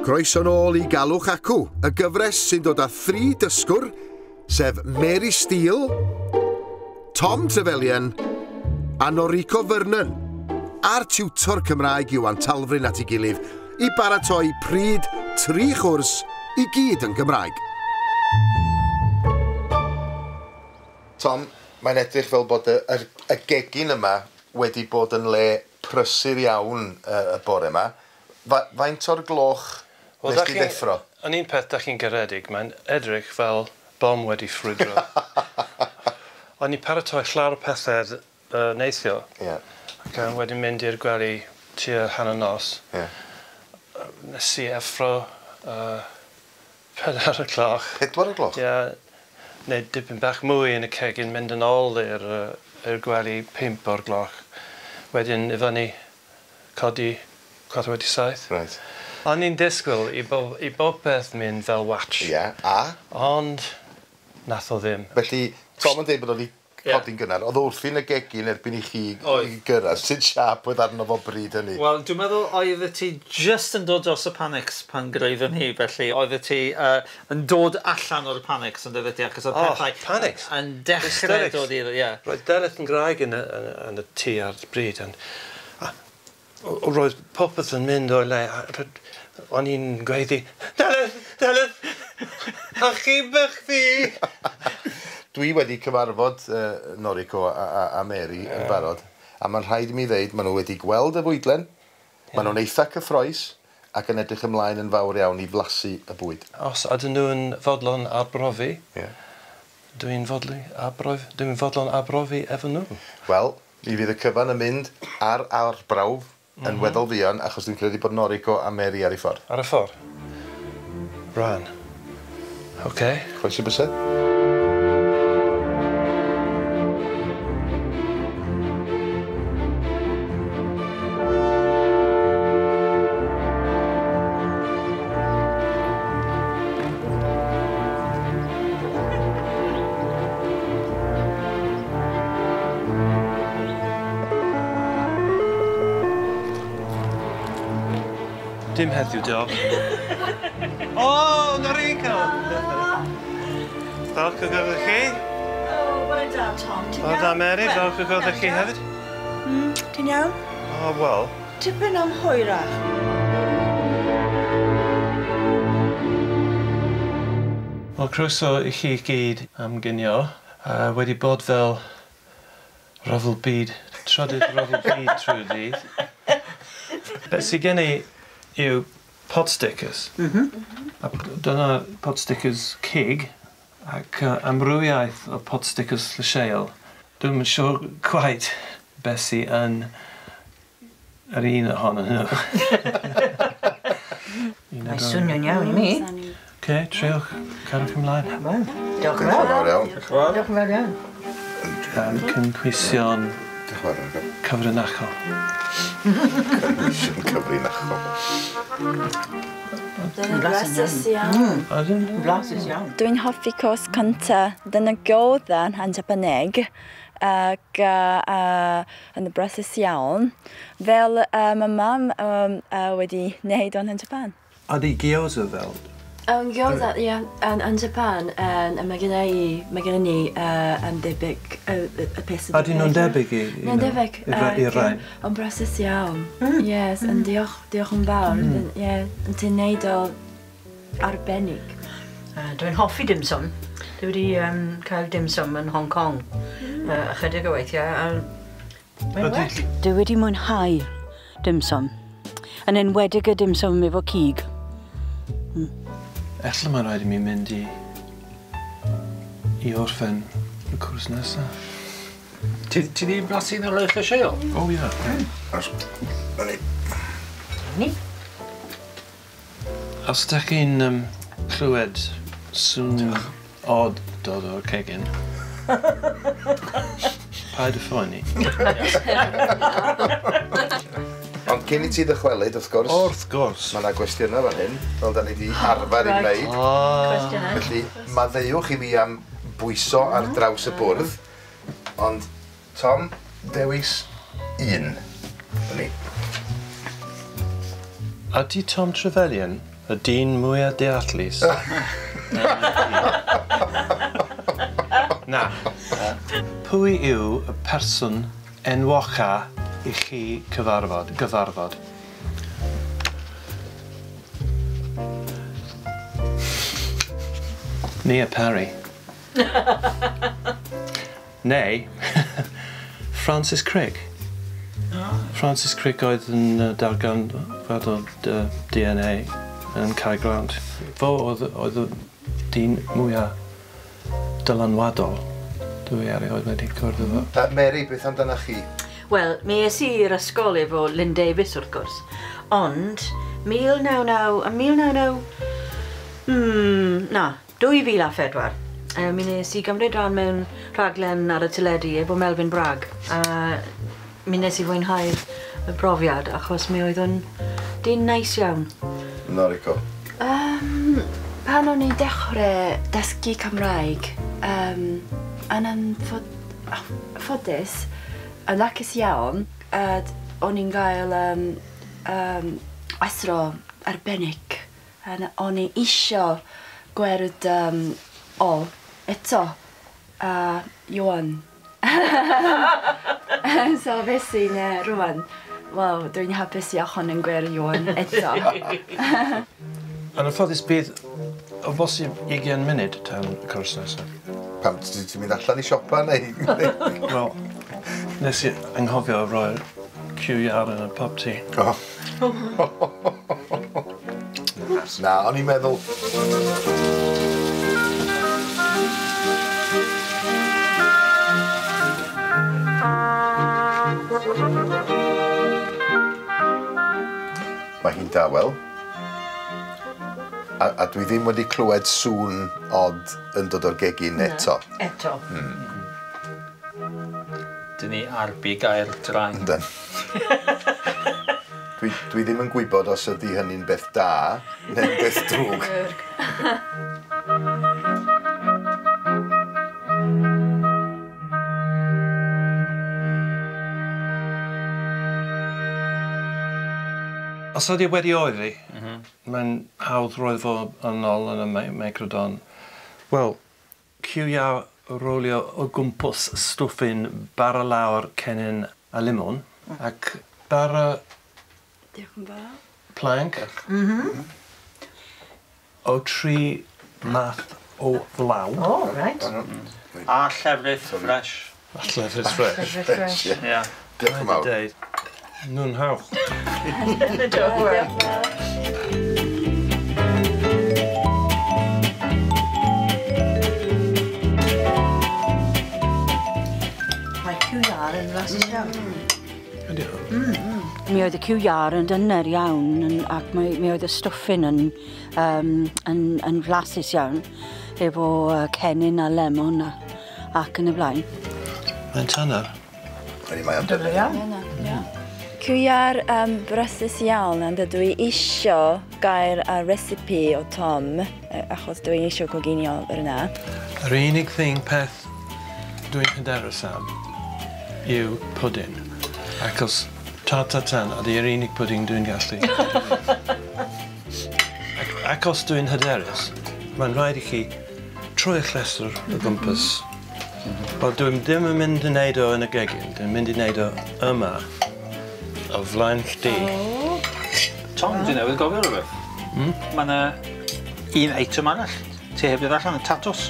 Croeso nôl i Galwch Acw, y gyfres sy'n dod â thri dysgwr, sef Mary Steele, Tom Trevelyan a Noriko Vernon, a'r tiwtor Cymraeg Iwan Talfryn at ei gilydd i baratoi pryd tri chwrs i gyd yn Gymraeg. Tom, mae'n edrych fel bod y gegin yma wedi bod yn le prysur iawn y bore yma. Faint o'r gloch nes ti ddeffro? Yn un peth da chi'n garedig, mae'n edrych fel bom wedi ffrwydro. O'n i'n paratoi llawer o pethau neithio. Yeah. Ac wedyn mynd i'r gwely tua hanner nos. Yeah. Nes i effro 4 o'r gloch. 4 o'r gloch? Ie. Yeah, neu dipyn bach mwy yn y cegin, mynd yn ôl i'r gwely 5 o'r gloch. Wedyn i fyny codi 7:15. Right. O'n i'n disgwyl i bob peth mynd fel watch. Ie, yeah, a? Ond nath o ddim. Felly, Tom yn dweud bod o'n i codi'n gynnar. Oedd wrthi'n y gegin erbyn i chi gyrraedd. Sut siâp oedd arno fo bryd hynny? Wel, dwi'n meddwl oedd ti just yn dod dros y panics pan gyrraeddon ni, felly oedd ti yn dod allan o'r panics yn dod ti, achos oedd pethau panics yn dechrau dod i'r... Yeah. Roedd Delyth yn Graig yn y tŷ ar y bryd, roedd popeth yn mynd o'i le. O'n i'n gweiddi, Delyth, Delyth, achubwch fi! Dwi wedi cyfarfod Noriko a Mary yn barod, a mae'n rhaid i mi ddeud, maen nhw wedi gweld y fwydlen, maen nhw'n eitha cyffrous ac yn edrych ymlaen yn fawr iawn i flasu y bwyd. Os ydyn nhw'n fodlon arbrofi, dwi'n fodlon arbrofi efo nhw. Wel, mi fydd y cyfan yn mynd ar arbrawf yn weddol fuan, achos dwi'n credu bod Noriko a Mary ar ei ffordd. Ar y ffordd? Rhan. OK. Croesi bysedd. Dim heddiw, diolch. O, Noriko! Falch o gwrdd â chi. O, bore da, Tom. Ti'n iawn? Bore da, Mary. Falch o gwrdd â chi hefyd. Ti'n iawn? O, wel. Tipyn am hwyrach. Wel, croeso i chi gyd am ginio. Wedi bod fel rhyfel byd, trydydd rhyfel byd trwy'r dydd. Beth sydd gen i yw pot stickers. A dyna pot stickers cig ac amrywiaeth o pot stickers llysieuol. Dwi'm yn siŵr quite beth sydd yn yr un ohonyn nhw. Mae'n swnio'n iawn i mi. OK, triwch. Cadwch ymlaen. Diolch yn fawr. Diolch yn fawr iawn. Cynhwysion cyfrinachol. Cynhwysion cyfrinachol. Blasus iawn. Blasus iawn. Dwi'n hoffi cwrs cynta. Dyna gyoza yn Japaneg ac yn blasus iawn. Fel mae mam wedi wneud o'n yn Japan. Ydy gyoza fel? Gyoza, ie, yn Japan, mae gen i yn debyg y peth. Ydyn nhw'n debyg i? Nhw'n debyg. I'r rhain? Ond blasus iawn. Yes, yn diolch yn fawr. Ie, yn ti'n neud o arbennig. Dwi'n hoffi dim sum. Dwi wedi cael dim sum yn Hong Kong ychydig o weithiau. Mae'n well. Dwi wedi mwynhau dim sum. Yn enwedig y dim sum efo cig. Ella mae'n rhaid i mi mynd i orffen y cwrs nesaf. Ti di blasu'n yr oes llysieuol? O, ie. Ni. Os ydych chi'n clywed sŵn od dod o'r cegin, paid â phoeni. Ond cyn i ti ddychwelyd, wrth gwrs... Wrth gwrs. Mae yna gwestiynau fan hyn, fel da ni wedi arfer i wneud. Cwestiynau. Felly, maddeuwch i fi am bwyso ar draws y bwrdd. Ond, Tom, dewis un. Ni. Ydy Tom Trevelyan Y dyn mwyaf deallus. Na. Pwy yw y person enwoca i chi gyfarfod? Nia Parry. Neu Francis Crick. Francis Crick oedd yn darganfod o DNA yn Caergrawnt. Fo oedd y dyn mwyaf dylanwadol dwi erioed wedi cwrdd efo. Mary, beth amdanoch chi? Wel, mi es i i'r ysgol efo Lynn Davies, wrth gwrs. Ond, 2004, mi nes i gymryd rhan mewn rhaglen ar y teledu efo Melvyn Bragg. A mi nes i fwynhau'r brofiad, achos mi oedd o'n dyn neis iawn. Noriko? Pan o'n i'n dechrau dysgu Cymraeg, yn anffodus, yn lwcus iawn, o'n i'n gael athro arbennig. O'n i isio gweld o eto, Iwan. So felly rwan, wel, dwi'n hapus iawn yn gweld Iwan eto. Yn anffodus bydd o bosib 20 munud tan y cwrs nesaf. Pam, ti'n mynd allan i siopa neu? Wel, nes i anghofio roi'r QR yn y pub tea. Oh. Na, o'n i'n meddwl... Mae hi'n dawel. A dwi ddim wedi clywed sŵn od yn dod o'r gegin eto. Eto. Dyn ni ar bugail draen. Yndan. Dwi ddim yn gwybod os ydy hynny'n beth da neu'n beth drwg. Os ydy wedi oeri, mae'n hawdd rhoi fo yn ôl yn y microdon. Wel, cyw rolio o gwmpas stwffin bara lawr cennin a limon ac bara... Diolch yn fawr. Plank. O 3 math o flaw. O, reit. A llefrith fresh. A llefrith fresh. Llefrith fresh, ie. Diolch yn fawr. Nhw'n hawch. Diolch yn fawr. Mae cyw iâr yn flasus iawn. Ydy. Mi oedd y cyw iâr yn dyner iawn ac mi oedd y stwffin yn flasus iawn efo cennin a lemon ac yn y blaen. Mae'n tyner. Ydy, mae o'n dyner iawn. Cyw iâr blasus iawn, ond dwi isio gael y recipe o Tom, achos dwi isio coginio yr yna. Yr unig thing peth dwi'n hyderus am yw pwdin, achos tart tatin ydy'r unig pwdin dwi'n gallu. Ac os dwi'n hyderus, mae'n rhaid i chi troi'r llestr o gwmpas. Wel, dwi'n ddim yn mynd i wneud o yn y gegin, dwi'n mynd i wneud o yma, o flaen chdi. Tom, dwi'n newydd gofio rhywbeth. Mae yna un eitem arall. Ti heb ddod allan, y tatws.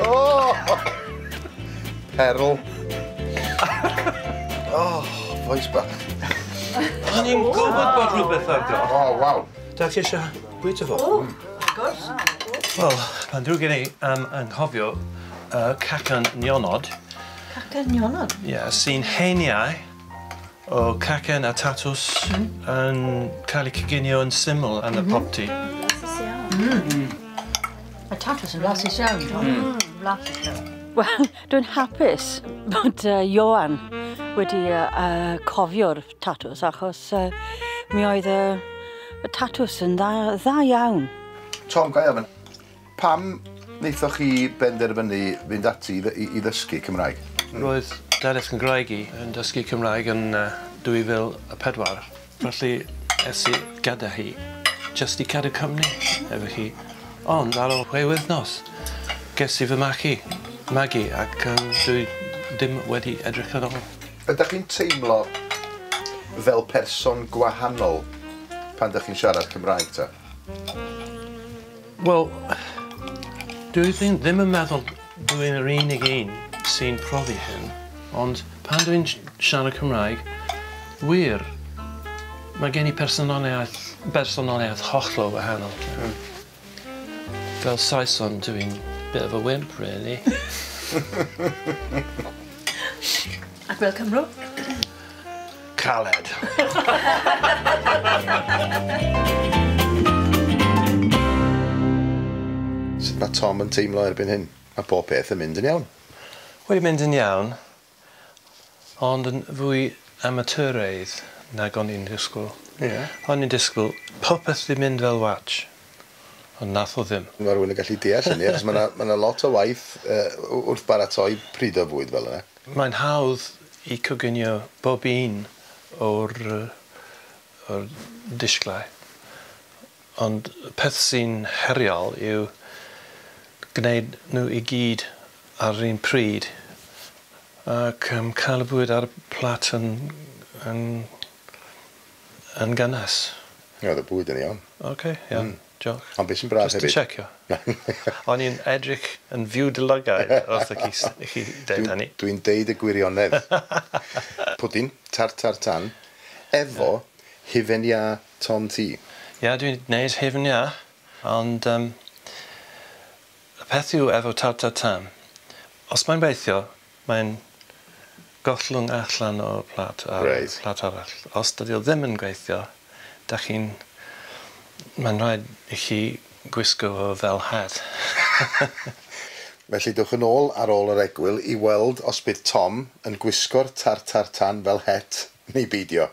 Oh! Perl. Oh, boys bach. O'n i'n gwybod bod rhywbeth ar goll. Oh, waw. Da chi eisiau bwyta fo? O, wrth gwrs. Wel, mae'n ddrwg gen i am anghofio cacan nionod. Cacan nionod? Ie, sy'n heiniau o cacan a tatws yn cael eu coginio yn syml yn y popty. Blasus iawn. Mae tatws yn blasus iawn, Tom. Blasus iawn. Wel, dwi'n hapus bod Ioan wedi cofio'r tatws, achos mi oedd y tatws yn dda iawn. Tom, ga i ofyn, pam wnaethoch chi benderfynu fynd ati i ddysgu Cymraeg? Roedd Delyth yn Graig i yn dysgu Cymraeg yn 2004. Felly es i gyda hi, jyst i cadw cwmni efo hi. Ond ar ôl 6 wythnos, ges i fy magu ac dwi ddim wedi edrych yn ôl. Ydych chi'n teimlo fel person gwahanol pan ydych chi'n siarad Cymraeg ta? Wel, dwi ddim yn meddwl dwi'n yr unig un sy'n profi hyn, ond pan dwi'n siarad Cymraeg, wir, mae gen i personoliaeth hollol wahanol. Fel Saeson, dwi'n bit of a wimp, really. Ac fel Cymro? Caled. Sut mae Tom yn teimlo erbyn hyn? Mae pob peth yn mynd yn iawn. Wedi mynd yn iawn, ond yn fwy amaturaidd nag o'n i'n disgwyl. O'n i'n disgwyl popeth di mynd fel watch, ond nath o ddim. Mae rhywun yn gallu deall hynny, achos mae 'na lot o waith wrth baratoi pryd o fwyd fel yna. Mae'n hawdd i coginio bob un o'r disglau, ond peth sy'n heriol yw gwneud nhw i gyd ar yr un pryd ac cael y bwyd ar y plat yn gynnes. Ie, oedd y bwyd yn iawn. Oce, iawn. Diolch. Ond beth sy'n braf hefyd? Just to checio. O'n i'n edrych yn fyw dy lygaid wrth i chi deud hynny. Dwi'n deud y gwirionedd. Pwdin, tart tan, efo hufen iâ Tom T. Ie, dwi'n gwneud hufen iâ, ond y peth yw efo tart tan, os mae'n weithio, mae'n gollwng allan o'r plat ar plat arall. Os dydy o ddim yn gweithio, mae'n rhaid i chi gwisgo fo fel hat. Felly dewch yn ôl ar ôl yr egwyl i weld os bydd Tom yn gwisgo'r tart tan fel het neu beidio.